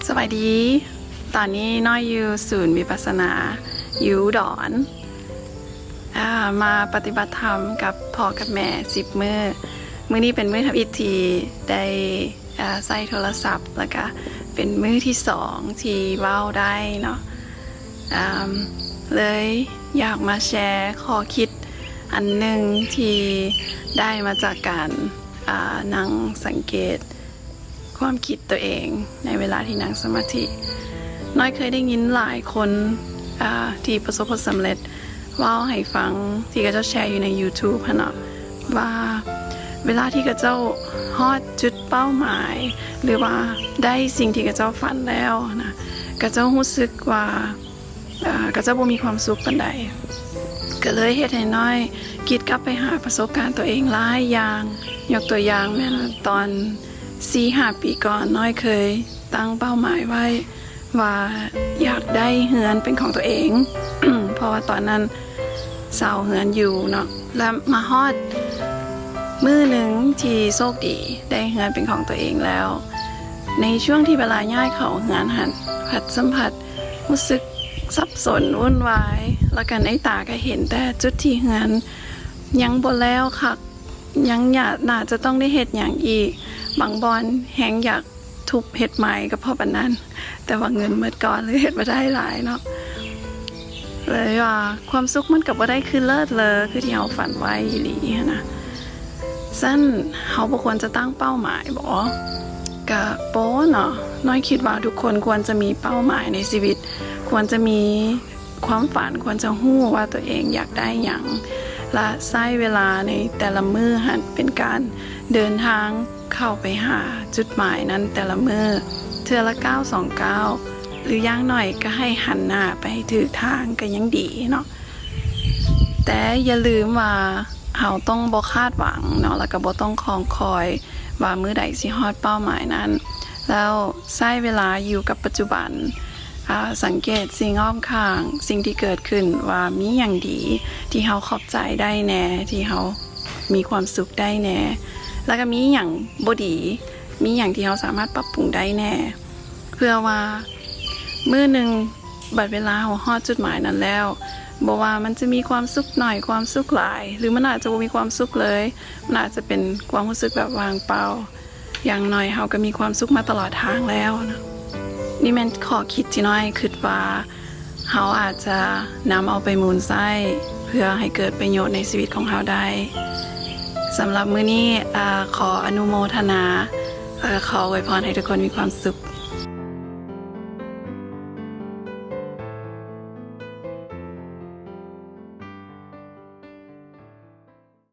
ສະບາຍດີ. ຕອນນີ້ນ້ອຍຢູ່ສູນວິປັດສະນາຢູ່ອຸດອນ ອາ ມາປະຕິບັດທຳກັບພໍ່ກັບແມ່ສິບມື້. ມື້ນີ້ເປັນມື້ທຳອິດທີ່ໄດ້ ອາ ໃຊ້ໂທລະສັບ ແລ້ວກະເປັນມື້ທີສອງທີ່ເວົ້າໄດ້ເນາະ. ອາ ເລີຍຢາກມາແຊຂໍ້ຄິດອັນໜຶ່ງທີ່ໄດ້ມາຈາກການ ອາ ນັ່ງສັງເກດຄວາມຄິດຕົວເອງໃນເວລາທີ່ນັ່ງສະມາທິ. ນ້ອຍເຄີຍໄດ້ຍິນຫຼາຍຄົນ ອາ ທີ່ປະສົບຜົນສຳເລັດເວົ້າໃຫ້ຟັງ ທີ່ເຂົາເຈົ້າແຊຢູ່ໃນ YouTube ຫັ້ນເນາະ ວ່າເວລາທີ່ເຂົາເຈົ້າຮອດຈຸດເປົ້າໝາຍ ຫຼືວ່າໄດ້ສິ່ງທີ່ເຂົາເຈົ້າຝັນແລ້ວນະ ເຂົາເຈົ້າຮູ້ສຶກວ່າ ເຂົາເຈົ້າບໍ່ມີຄວາມສຸກປານໃດ. ກໍເລີຍເຮັດໃຫ້ນ້ອຍຄິດກັບໄປຫາປະສົບການຕົວເອງຫຼາຍຢ່າງ. ຍົກຕົວຢ່າງແມ່ນຕອນສີ່ຫ້າປີກ່ອນ ນ້ອຍເຄີຍຕັ້ງເປົ້າໝາຍໄວ້ວ່າຢາກໄດ້ເຮືອນເປັນຂອງຕົວເອງ ເພາະວ່າຕອນນັ້ນເຊົ່າເຮືອນຢູ່ເນາະ ແລະ ມາຮອດມື້ໜຶ່ງທີ່ໂຊກດີໄດ້ເຮືອນເປັນຂອງຕົວເອງແລ້ວ. ໃນຊ່ວງທີ່ເວລາຍ້າຍເຂົ້າເຮືອນຫັ້ນ ພັດສຳຜັດ ຮູ້ສຶກສັບສົນວຸ່ນວາຍ ແລ້ວກໍໃນຕາກໍເຫັນແຕ່ຈຸດທີ່ເຮືອນຍັງບໍ່ແລ້ວຄັກ ຍັງໜ້າຈະຕ້ອງໄດ້ເຮັດຫຍັງອີກ. ບາງບ່ອນແຮງຢາກທຸບເຮັດໃໝ່ກໍພໍປານນັ້ນ ແຕ່ວ່າເງິນໝົດກ່ອນ ເລີຍເຮັດບໍ່ໄດ້ຫຼາຍເນາະ. ເລີຍວ່າຄວາມສຸກມັນກໍບໍ່ໄດ້ຄືເລີດເລີຄືທີ່ເຮົາຝັນໄວ້ອີ່ຫຼີຫັ້ນນະ. ຊັ້ນເຮົາບໍ່ຄວນຈະຕັ້ງເປົ້າໝາຍບໍ? ກະບໍ່ເນາະ. ນ້ອຍຄິດວ່າທຸກຄົນຄວນຈະມີເປົ້າໝາຍໃນຊີວິດ, ຄວນຈະມີຄວາມຝັນ, ຄວນຈະຮູ້ວ່າຕົວເອງຢາກໄດ້ຫຍັງ ແລະ ໃຊ້ເວລາໃນແຕ່ລະມື້ຫັ້ນເປັນການເດີນທາງເຂົ້າໄປຫາຈຸດໝາຍນັ້ນແຕ່ລະມື້ ເທື່ອລະກ້າວສອງກ້າວ ຫຼືຢ່າງໜ້ອຍກໍໃຫ້ຫັນໜ້າໄປໃຫ້ຖືກທາງກໍຍັງດີເນາະ. ແຕ່ຢ່າລືມວ່າເຮົາຕ້ອງບໍ່ຄາດຫວັງເນາະ ແລ້ວກໍບໍ່ຕ້ອງຄອງຄອຍວ່າມື້ໃດຊິຮອດເປົ້າໝາຍນັ້ນ ແລ້ວໃຊ້ເວລາຢູ່ກັບປັດຈຸບັນ ອາ ສັງເກດສິ່ງອ້ອມຂ້າງ, ສິ່ງທີ່ເກີດຂຶ້ນວ່າມີຫຍັງດີທີ່ເຮົາຂອບໃຈໄດ້ແດ່, ທີ່ເຮົາມີຄວາມສຸກໄດ້ແດ່, ແລ້ວກໍມີຫຍັງບໍ່ດີ, ມີຫຍັງທີ່ເຮົາສາມາດປັບປຸງໄດ້ແດ່. ເພື່ອວ່າມື້ໜຶ່ງ ບັດເວລາເຮົາຮອດຈຸດໝາຍນັ້ນແລ້ວ, ບໍ່ວ່າມັນຈະມີຄວາມສຸກໜ້ອຍ, ຄວາມສຸກຫຼາຍ ຫຼືມັນອາດຈະບໍ່ມີຄວາມສຸກເລີຍ, ມັນອາດຈະເປັນຄວາມຮູ້ສຶກແບບວ່າງເປົ່າ, ຢ່າງໜ້ອຍເຮົາກໍມີຄວາມສຸກມາຕະຫຼອດທາງແລ້ວເນາະ. ນີ້ແມ່ນຂໍ້ຄິດທີ່ນ້ອຍຄິດວ່າເຮົາອາດຈະນຳເອົາໄປໝູນໃຊ້ ເພື່ອໃຫ້ເກີດປະໂຫຍດໃນຊີວິດຂອງເຮົາໄດ້. ສຳລັບມື້ນີ້ ອາ ຂໍອະນຸໂມທະນາ, ອາ ຂໍອວຍພອນໃຫ້ທຸກຄົນມີຄວາມສຸກ.